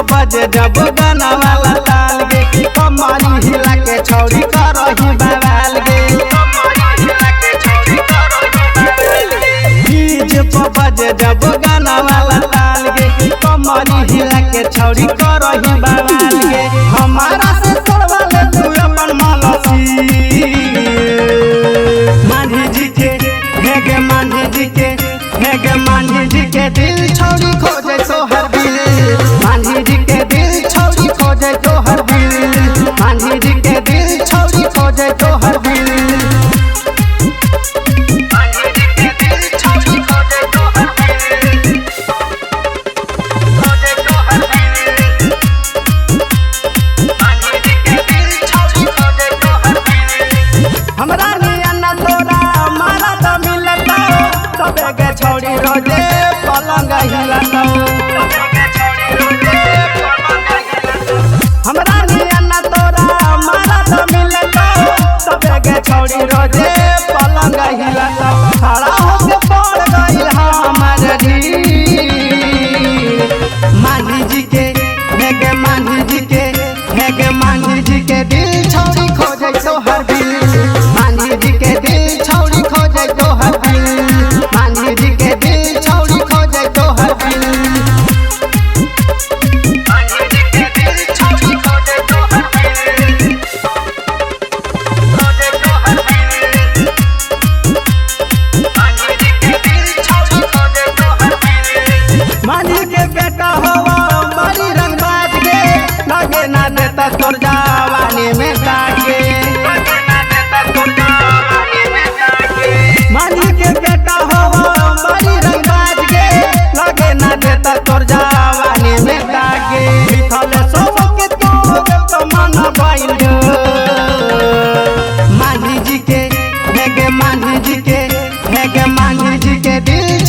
पर बजे जब गाना वाला ताल गे, कमरी हिला के छौरी करही बवाल गे। डीजे पर बजे जब गाना वाला ताल गे, कमरी हिला के छौरी करही बवाल गे। हमारा से तोड़वा ले तू अपन मलसी, मांझी जी के हे गे, मांझी जी के हे गे, मांझी जी के दिल छौरी खोजे तोहर दिल। मांझी जी के दिल छौरी खोजे तोहर दिल। मांझी जी के दिल छौरी खोजे तोहर दिल। मांझी जी के दिल छौरी खोजे तोहर दिल, खोजे तोहर दिल। मांझी जी के दिल छौरी खोजे तोहर दिल। हमरा नियन तोरा मारा त मिलता, तबे गे छौरी रोजे पलंग हिलता। हमरा नियन तोरा मारा त मिलता, तबे गे छौरी रोजे पलंग हिलता। खड़ा होके पड़ गइल हमर ढील। मांझी जी के हे गे, मांझी जी के हे गे, मांझी जी के दिल छौरी खोजे तोहर दिल। मांझी जी के दिल छौरी खोजे तोहर दिल। मांझी जी के दिल छौरी खोजे तोहर दिल। मांझी जी के दिल छौरी खोजे तोहर दिल, खोजे तोहर दिल। मांझी जी के दिल छौरी खोजे तोहर दिल। मांझी के बेटा होवा बड़ी रंगबाज गे, लगे ना देता तोर जवानी में ताके। मांझी के बेटा होवा बड़ी रंगबाज गे, लगे ना देता तोर जवानी में ताके। मिथल सब के तोर तो मन भइल। मांझी जी के हे गे, मांझी जी के हे गे, मांझी जी के दिल